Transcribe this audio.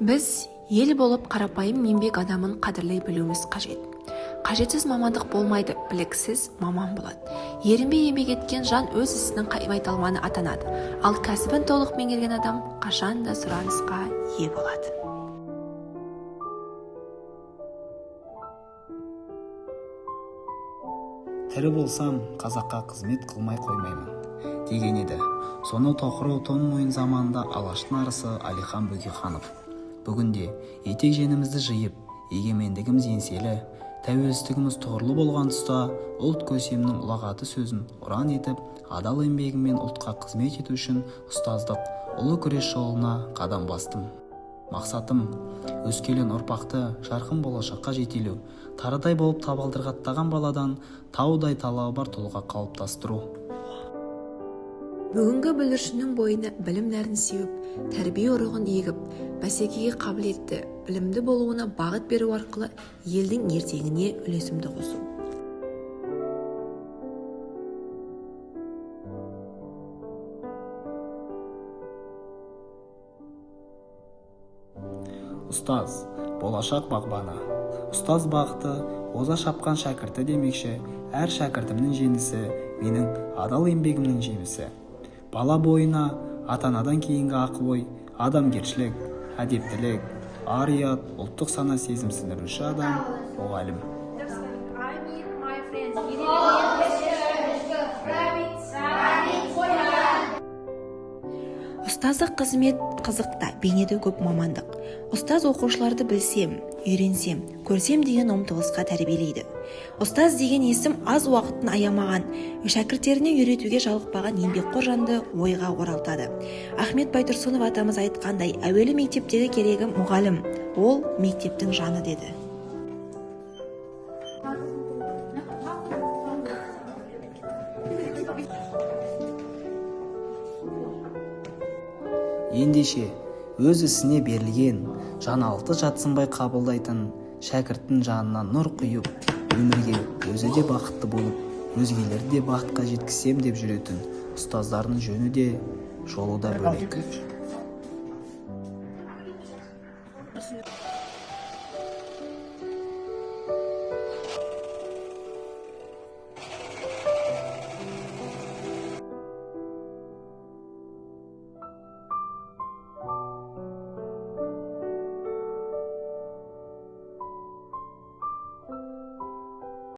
Біз ел болып қарапайым еңбек адамын қадірлей білуіміз қажет. Қажетсіз мамандық болмайды, біліксіз маман болады. Ерінбей еңбек еткен жан өз ісінің майталманы атанады. Ал кәсібін толық меңгерген адам қашан да сұранысқа ие болады. Тірі болсам, қазаққа қызмет қылмай қоймаймын деген еді соны тоқырау, тон мойын заманында Алаштың арысы Әлихан Бөкейханов. Бүгінде етек жеңімізді жиып, егемендігіміз еңселі, тәуелсіздігіміз тұғырлы болған тұста ұлт көсемінің ұлағатты сөзін ұран етіп, адал еңбегіммен ұлтқа қызмет ету үшін ұстаздық ұлы күрес жолына қадам бастым. Мақсатым – өскелең ұрпақты жарқын болашаққа жетелеу, тарыдай болып табалдырық аттаған баладан таудай талабы бар тұлға қалыптастыру. Бүгінгі бүлдіршіннің бойына білім нәрін сеуіп, тәрбие ұрығын егіп, бәсекеге қабілетті, білімді болуына бағыт беру арқылы елдің ертеңіне үлесімді қосу. Ұстаз – болашақ бағбаны. Ұстаз бақыты – оза шапқан шәкірті демекші, әр шәкіртімнің жеңісі – менің адал еңбегімнің жемісі. Бала бойына ата-анадан кейінгі ақыл ой, адамгершілік, әдептілік, ар ұят, ұлттық сана сезім сіңіруші адам – мұғалім. I meet my friends. Rabbit, rabbit, қоян. Ұстаздық қызмет қызық та, бейнеті көп мамандық. Ұстаз оқушыларды білсем, үйренсем, көрсем деген ұмтылысқа тәрбиелейді. Ұстаз деген есім аз уақытын аямаған, шәкірттеріне үйретуге жалықпаған еңбекқор жанды ойға оралтады. Ахмет Байтұрсынов атамыз айтқандай, әуелі мектептегі керегі мұғалім, ол мектептің жаны деді. Ендеше, өз ісіне берілген, жаңалықты жатсынбай қабылдайтын, шәкірттің жанына нұр құйып, өмірге өзі де бақытты болып, өзгелерді де бақытқа жеткізсем деп жүретін ұстаздардың жөні де, жолы да бөлек.